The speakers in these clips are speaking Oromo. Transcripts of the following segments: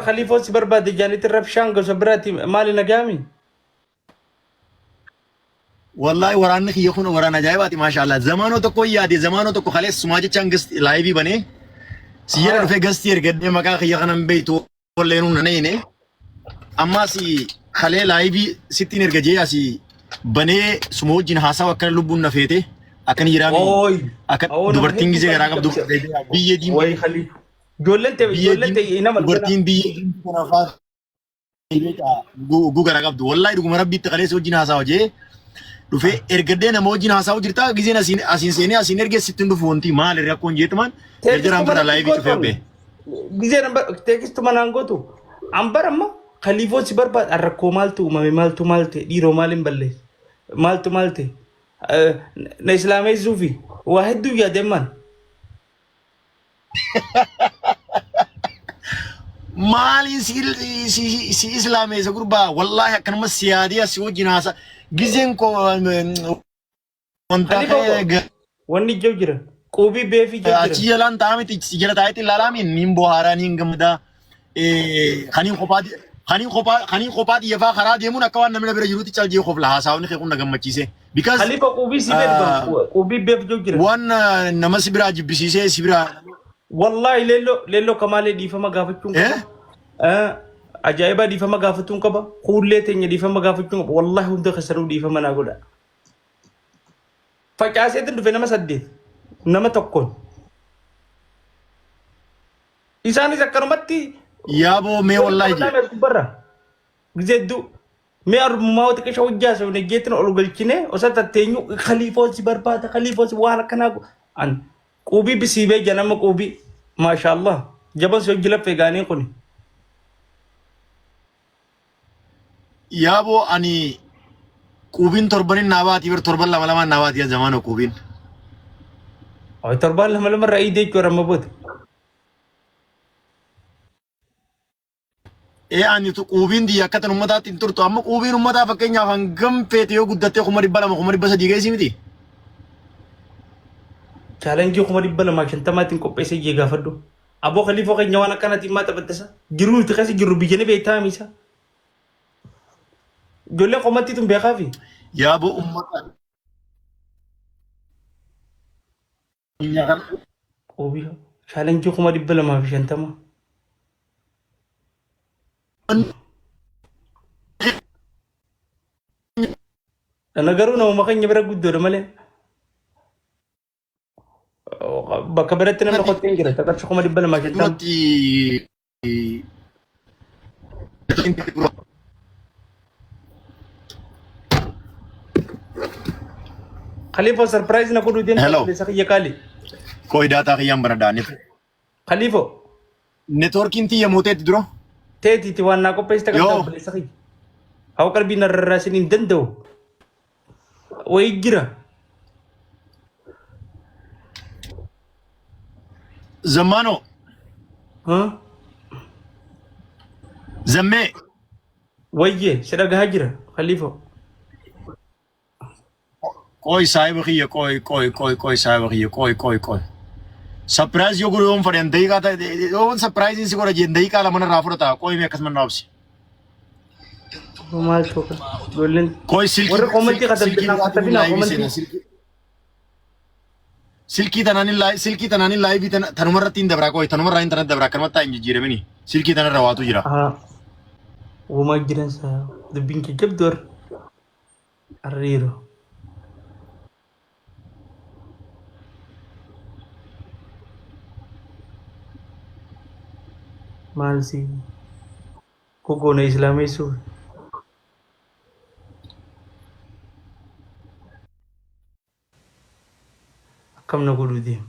Khaliifoo si barbaade jaanitti rabshaan gosa biraati maali nagaami? Wallaahi waraanni kiyya kun waraana ajaa'ibaati maashaallah. Zamaanoo tokko yaade zamaanoo tokko kaleessa sumaa jechaan gasti laayivii banee si jala dhufee gastii ergadhee maqaa kiyya kanan beektu walleenuu nan eeyne. Ammaas kalee laayivii sittiin erga jee asii banee suma wajjin haasawa akkana lubbuun na feete akkana jiraami Ooy. akka Awoo nama dubartiin hedduu gizee garaa qalbii qabdu cabse. biyyee diimtuu Wayi Khaliifoo. Ijoolleen ta'e biyyee ijoolleen ta'e nama argana. dubartiin biyyee diimtuu kana faa guu gara qabdu wallahi dhuguma rabbiitti kaleessa wajjin haasawa jee dhufee ergadhee nama wajjin haasawu jirta gizeen asiin asiin seenee asiin ergee sitti hin dhufu wanti maali rakkoon jeetumaan jarjaraan Teekistuma bara natti laayivii cufee gootu. bee. Gizee namba teekistuma naan gootu. An bara amma Khaliifoo si barbaada rakkoo maaltu uumame maaltu maal ta'e dhiiroo maal hin balleesse maaltu maal ta'e na islaameessuufi waa hedduu yaademmaan. Maaliin si si si islaameessa gurbaa wallaahi akkanuma si yaadee asii wajjin haasa gizeen koo wanta Khalifa koo wanni ijoo jira. Quubii beefii ijoo achi jira. jalaan ta'a miti si jala taa'etti ilaalaa mi niin bohaaraa niin gammadaa kaniin kophaa kaniin kophaa kaniin kophaa xiyyafaa karaa deemuun akka waan namni na bira jiruutti caljee kofla haasawni kee kun na gammachiise because Khalifa quubii si beef quubii beef ijoo jira. waan nama si biraa jibbisiisee si biraa Wallaahi leelloo leelloo kamaalee dhiifama gaafachuun eh qaba. Ajaa'ibaa dhiifama gaafachuun qaba. Kuullee teenya dhiifama gaafachuun qaba. Wallaahi hunda keessanuu dhiifama naa godha. Facaaseetiin dhufe nama saddeet nama tokkoon. Isaanis akkanumatti Yaaboo mee wallaahi jee. gubbarra gizee hedduu mee armumaa wata qisha hojjaa sabne jeetin ol galchine osoo tatteenyu khaliifoo si barbaada khaliifoo si waan akkanaa an quubii bisiibee janama quubii maashaallah jaban si hojii laffee gaanii kuni. Yaaboo ani quubiin torbanin naa baati bar torban lama lamaan naa baati yaa zamaana quubiin. Ay torbaan lama lama irraa iidee jechuudha amma booda. Ee ani tu quubiin tiyya akka tan ummataatti hin turtu amma quubiin ummataa fakkeenyaaf hangam feete yoo guddattee 200,000 300,000 geessi miti. Chaalenjii 250,000tiin qopheessee jee gaafadhu. Aboo Khaliifoo keenya waan akkanaatiin maa taphattasa? Jiruu nuti keessa jirru biyya ni beektaa miisa. Ijoollee qomattii tun beekaafi. Yaaboo ummata keenya kana Quubii chaalenjii 250,000. Kana garuu namuma keenya bira guddoodha malee. Bakka biratti namni qottee hin jira. Qarshii 250,000. duratti Khaliifoo sarpiraayiz na godhuu deemta Hello. obboleessa kiyya qaali. Kooyi daataa kiyyaan banadhaa. Khaliifoo Networkiin tiyya mooteetti dura. teetiiti waan naa qopheessite qabda Yoo. obboleessa kiyya. Hawa qalbii na rarraasin hin danda'u. Wayii jira. Zammaanoo. Huh? Zammee. Wayyee si dhagahaa jira Khaliifoo. Qoy saahiba kiyya qoy qoy qoy qoy saahiba kiyya qoy qoy qoy. Surprise yoo godhu yoon fedhan daqiiqaa ta'e yoon surprise si godha jeen daqiiqaa lama narraa fudhata qoy mee akkasuma naa obsi. Maal tokko ijoolleen Qoy silkii warri koomantii silkii katabinaa biraatiin katabinaa laayivii koomantii. seena silkii silkii tanaan silkii tanaan laayivii tanumarratti hin dabraa qoy tanumarraa hin tanatti dabraa akkanumatti haa hin jijjiiramini silkii tanarra waatu jira. Haa. Uumaa jiran saa dubbiin jajjabdu har'a. Arriiro. Maal si gogoona islaameessuuf. Akkam na godhuu deema.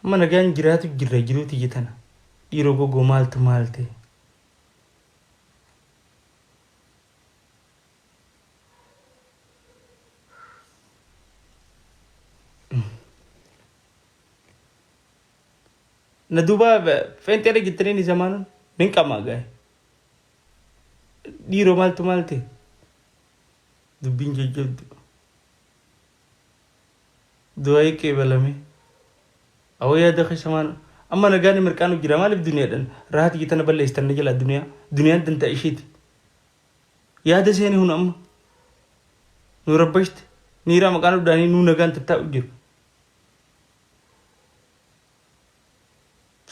Amma nagaan jiraatu jirra jiruu tiyya tana. Dhiiroo gogoo maaltu maal ta'e. Na duuba feenxeedha jettanii ni zamaanuun nin qamaa gaa'e. Dhiiroo maaltu maal ta'e. Dubbiin jajjabdu. Du'aa'ii qeebalame. Awoo yaada keessa maan Amma nagaan mirqaanu jira maaliif duniyaadhaan rahaati tana balleessitan na jala duniyaa duniyaan dantaa isheeti. Yaada seeni hun amma nu rabbashte niiraa maqaan uddaanii nuu nagaan tattaa'u jiru.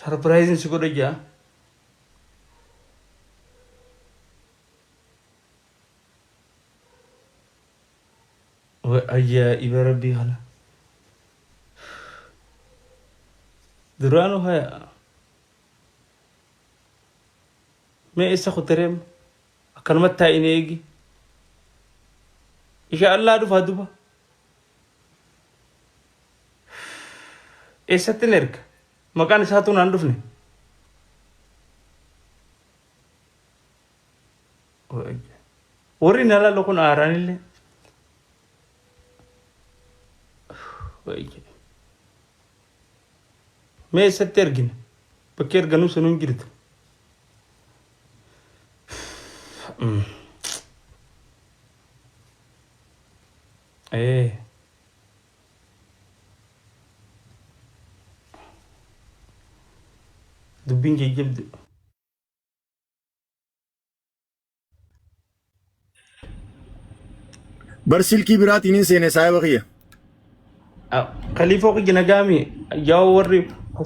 Sarpiraayiziin si godha jaa. Ajaa'iba rabbii kana. Duraanuu haya. Mee eessa kutereem akkanumatti taa'in eegi. Isha Allah dhufaa duba. Eessatti hin erga? Maqaan isaatu naan dhufne. Warri na laalu kun aaraanillee. Mee eessatti ergina? Bakki erganuu sanuu hin jirtu. Ee. Dubbiin jajjabdu. Bar silkii biraatiin hin seene saahiba kiyya. Kaliifoo kiyya nagaami yaa warri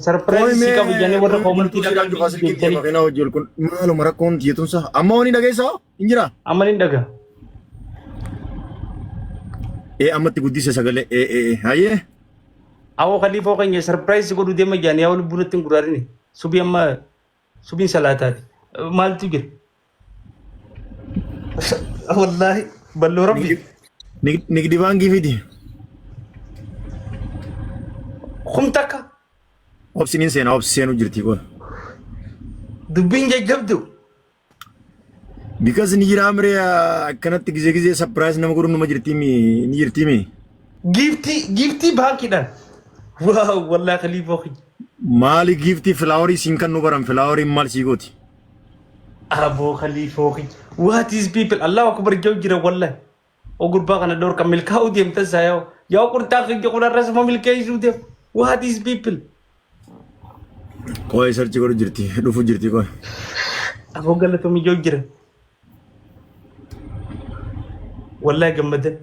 sarpiraayizi si qabu jedhanii warra koomantii Silkiin dhaqan silkiin tiyya makiinaa hojii ol kun maaluma rakkoon tiyyatunsa amma wani dhageessaa hin jiraa? Amma ni dhaga. Ee ammatti guddise sagalee ee ee ee hayyee. Awoo kaliifoo keenya sarpiraayizi godhuu deema jedhanii yaa lubbuu natti hin guraarini subii amma subiin salaataati maaltu jira? Wallaahi balloo rabbi. Nigdi baankii fidi. Kum takka Obsiniin seenaa obsi seenuu jirti kun. dubbiin jajjabdu. Because ni jira amree akkanatti gizee gizee surprise nama godhuun numa jirti mi ni jirti mi. Giiftii giiftii baankiidhaan. Waaw wallaahi khaliifoo kiyya. Maali giiftii filaaworii siin kan nu baran filaaworiin maal sii gooti. Aboo khaliifoo kiyya. What is people? Allahu akbar jau jira wallahi. O gurbaa kana dhorka milkaa'uu deemtan saa yaa'u. Yaa qurxaa kiyya kun har'as ma milkeessuu deem. What is people? Qo'ee sarchi godhu jirti dhufu jirti qo'ee. Aboo galatoomii jau jira. Wallahi gammadan.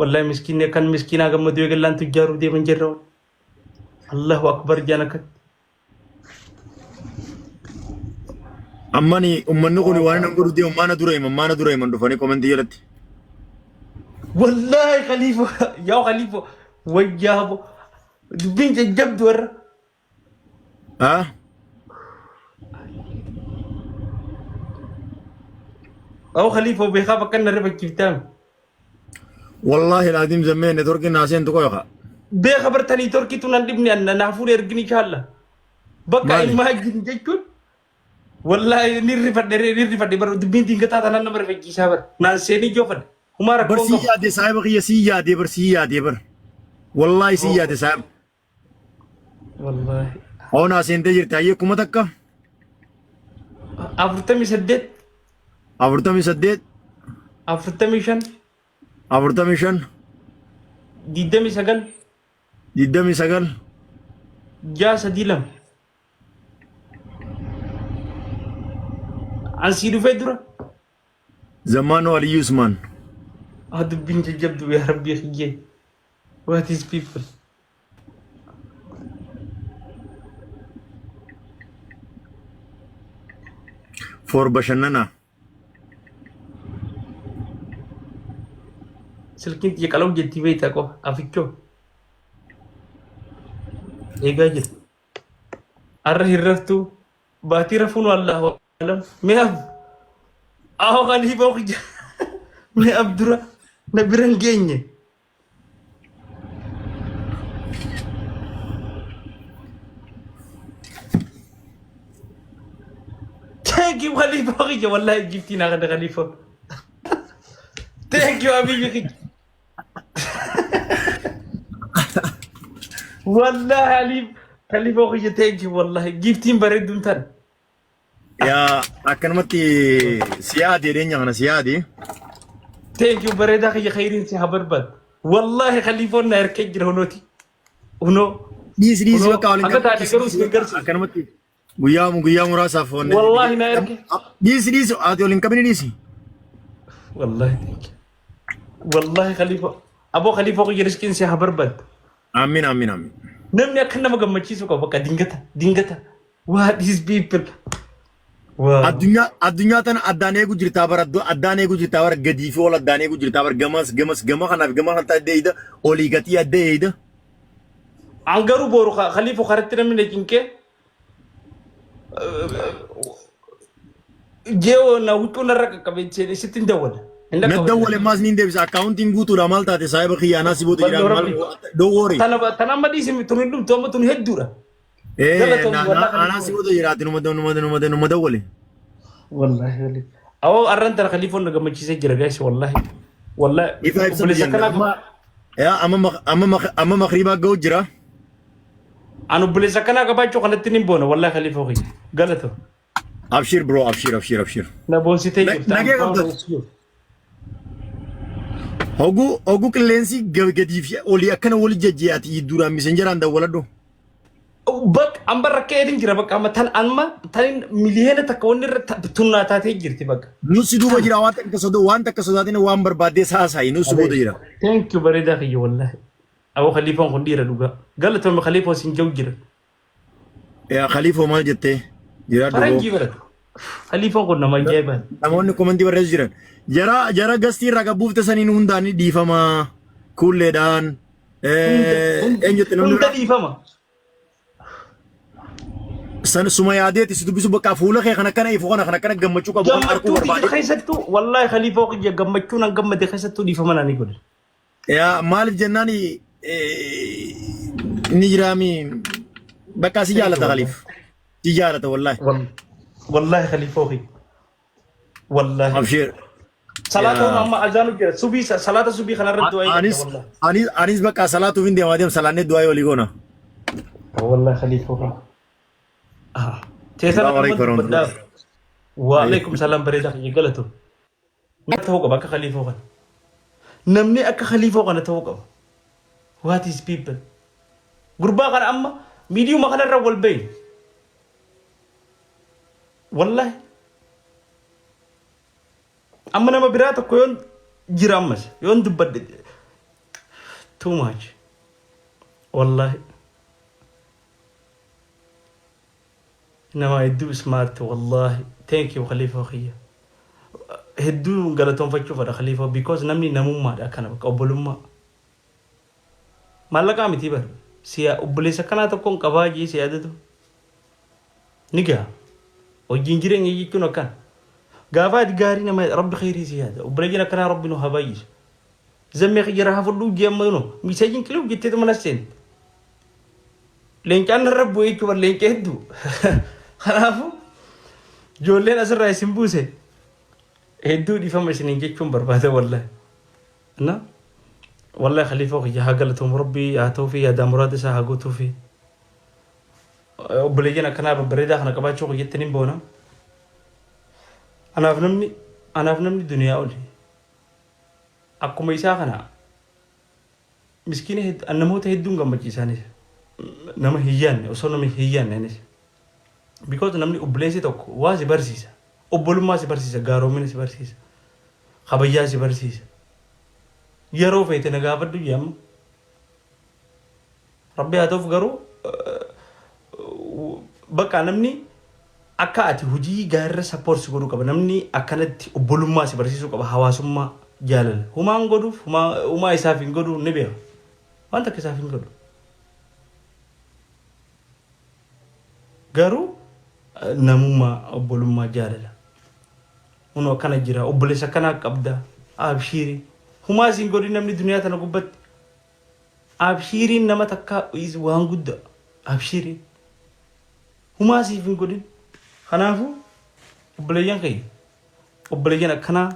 Wallahi miskiinni kan miskiinaa gammadu eegallaan tujjaaruu deeman jirra. Allahu akbar jaan akkatti. Ammani ummanni kun waan nan godhu deemu maana dura himan maana dura himan dhufanii komentii jalatti. Wallahi khaliifo yaa khaliifo wayyaabo dubbiin jajjabdu warra. Ah? Aw khaliifo beekaa bakka inni rifachiiftaame. Wallaahi laadim zammee networkiin naa seentu qoyo kaa. Beeka bartanii torkitu nan dhibne anna naa fuudhe ergin inshallah. Bakka Maali? imagine jechuun wallahi ni rifadhe ni rifadhe bara dubbiin dingataa tanaan nama rifachiisaa bara. Naan seenii joofadhe. Humaa Bar rakkoon sii qabu. yaade saahiba kiyya sii yaade bar sii yaade bar. Wallaahi sii yaade saahiba. Wallahi. Hoo naa seentee jirti hayyee 1000. 48. 48. 45. 45. 29. 29. 632. Ansii dhufee dura. Zammaanoo Aliyyuu Usmaan. Ah dubbiin jajjabdu yaa rabbii kiyyee. What is people? For bashannana. Silkiin xiyya qala'u jettii beektaa qofa afichoo. Eegaa jira. Har'a hin raftuu. Baatii rafuun wallaahu alam. Mee ab. Ahoo khaliifoo kiyya. Mee ab dura na bira hin geenye. Thank you khaliifoo kiyya wallaahi giftii naa kana khaliifoo. Thank you habibi kiyya. Wallaahi Aliif khaliifoo kiyya thank you wallaahi giftiin bareedduun tan. Yaa akkanumatti si yaade dhiyeenya kana si yaade. Thank you bareedaa kiyya khayriin si haa barbaadu. Wallaahi khaliifoon na harkee jira hunooti. Hunoo. Dhiisi dhiisi Kunoo bakka waliin akka qabne taate dhiisi garuu dhiisi isin bakka garsiisa. akkanumatti guyyaa guyyaa muraasaaf wanne Wallaahi na erge. dhiisi dhiisi ati waliin qabne dhiisi. Wallaahi thank you. Wallaahi Khalifa. Aboo Khalifa kiyya riskiin si haa barbaaddu. Amiin amiin amiin. Namni akka nama gammachiisu qaba bakka dingata dingata. What these people. Wow. Addunyaa addunyaa tana addaan eegu jirtaa bara addaan eegu jirtaa bara gadii fi ol addaan eegu jirtaa bara gamas gamas gama kanaaf gama kana adda eeyda olii gatii adda eeyda. An garuu boru Khalifa karatti namni na cinqee jeewoo na huccuu narra qaqqabe sitti hin dawwala. Hin Na dhaqqabu. dawwale maas niin deebisa akkaawuntiin guutuudha maal taate saahiba kiyya anaa si booda Ballo jiraan maal rabbi. don't worry. Tana tana amma dhiisi tun hin dhumtu amma tun hedduudha. Eh Galatoomi na na wallahi anaa si booda jiraate numa numa numa numa dawwale. Wallahi wallahi. Awoo arran tana Khalifoon na gammachiisee jira guys wallahi. Wallahi Ifa ibsa obboleessa biyyan akkanaa amma yaa amma amma amma makriibaa ga'u jira. An obboleessa akkanaa qabaachuu kanatti nin boona wallahi Khalifoo kiyya. Galatoo. Abshir bro abshir abshir abshir. Na boonsitee jirta. Nagee I'm proud qabda. of you. Hogu hogu qilleensi gadii fi olii akkana wali jajji'aati duraan misenjeraan dawwaladhu. Bakka amma rakkeetiin jira bakka amma tan amma tan miliyoona takka wanni irra tunnaa taatee jirti bakka. Nusi duuba jira waan takka soda waan takka sodaatin waan barbaaddee saasayi nusi booda jira. Thank you bareedaa kiyya wallahi. Aboo Khalifoon kun dhiira dhugaa. Galatoomi Khalifoo sin jau jira. Yaa Khaliifoo maal jettee jiraadhu boo. Faranjii barate. Khalifoon kun nama ajaa'ibaati. Namoonni komantii barreessu jiran. Jara jara gastii irraa gabbuufte saniin hundaan ni dhiifama. Kuulleedhaan. Eenyutti namni Hunda biraa? dhiifama. San suma yaadeeti si dubbisu bakka fuula kee kan akkana ifu kana kan akkana gammachuu qabu kan arguu Gammachuu kiyya barbaade. keessattuu wallahi Khalifoo kiyya gammachuu nan gammade keessattuu dhiifama naanii godhe. Yaa maaliif jennaan ni jiraami bakka si jaalata Khaliif. Si jaalata wallaahi. Wallahi Khalifoo kiyya. Wallahi. Abshir. Salaata Yaa. amma azaanu jira. Subii salaata subii kanarra du'aa eeggadha Anis wallahi. anis anis bakka salaatuuf hin deemaa deem salaannee du'aa walii goona. Wallahi Khalifoo kiyya. Ah. Teessana Salaamu alaikum dubbadhaa. warahmatullahi. Wa alaikum salaam bareedaa kiyya galatu. Namni ta'uu qaba akka Khaliifoo kana. Namni akka Khaliifoo kana ta'uu qaba. What is people? Gurbaa kana amma miidiyuma kanarra wal bahi. Wallahi. Amma nama biraa tokko yoon jira ammas yoon dubbadhe too much. Wallahi. Nama hedduu smart wallahi. Thank you Khaliifoo kiyya. Hedduu galatoonfachuu fedha Khaliifoo because namni namummaadha akkana bakka obbolummaa. Maallaqaa miti bar. Siya obboleessa akkanaa tokkoon qabaa jee si yaadatu. Ni gaha. Wajjin jireenya jechuun akkana. Gaafa ati gaarii nama rabbi kheyrii si yaada. Obboleeyyiin akkanaa rabbi nu haa baay'isu. Zammee kiyya irraa fudhuu jee amma nu miseejiin qiluu jetteetu mana seente. Leencaan narra bu'ee jechuudha leenca hedduu. Kanaafuu ijoolleen asirraa isin buuse hedduu dhiifama isiniin jechuun barbaada wallahi. Na wallahi Khaliifoo kiyya haa galatoomu rabbii haa ta'uu fi yaadaa muraada isaa haa guutuu fi obboleeyyan akkanaa babbareedaa kana qabaachuu kiyyatti nin boona. Anaaf namni anaaf namni duniyaa oli. Akkuma isaa kana Miskiina hedduu an namoota hedduun gammachiisa anis. Nama hin yaanne osoo nama hin yaanne anis. Because namni obboleessi tokko waa si barsiisa. Obbolummaa si barsiisa, gaaromina si barsiisa. Kabajaa si barsiisa. Yeroo feete na gaafadhu jee amma. Rabbi haa ta'uuf garuu bakka namni Akka ati hojii gaariirra support si godhuu qaba. Namni akkanatti obbolummaa si barsiisuu qaba. Hawaasummaa, jaalala. Humaan godhuuf, humaa, humaa isaaf hin godhu ni beeka. Waan takka isaaf hin godhu. Garuu namummaa, obbolummaa, jaalala. Kunoo akkana jira. Obboleessa akkanaa qabda. Abshiiri. Humaa siin godhin namni duniyaa tana gubbatti. Abshiiriin nama takka waan guddaa. Abshiiriin. Humaa siif hin godhin. Kanaafuu obboleeyyan kiyya obboleeyyan akkanaa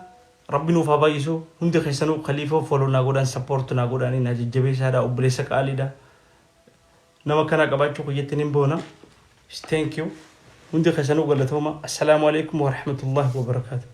rabbi nuuf haa baay'isu hundi keessanuu kaliifoo follow naa godhaan support naa godhaanii naa jajjabeessaadha obboleessa qaaliidha nama akkanaa qabaachuu kiyyatti nin boona thank you hundi keessanuu galatooma assalaamu alaikum warahmatullahi wabarakaatu.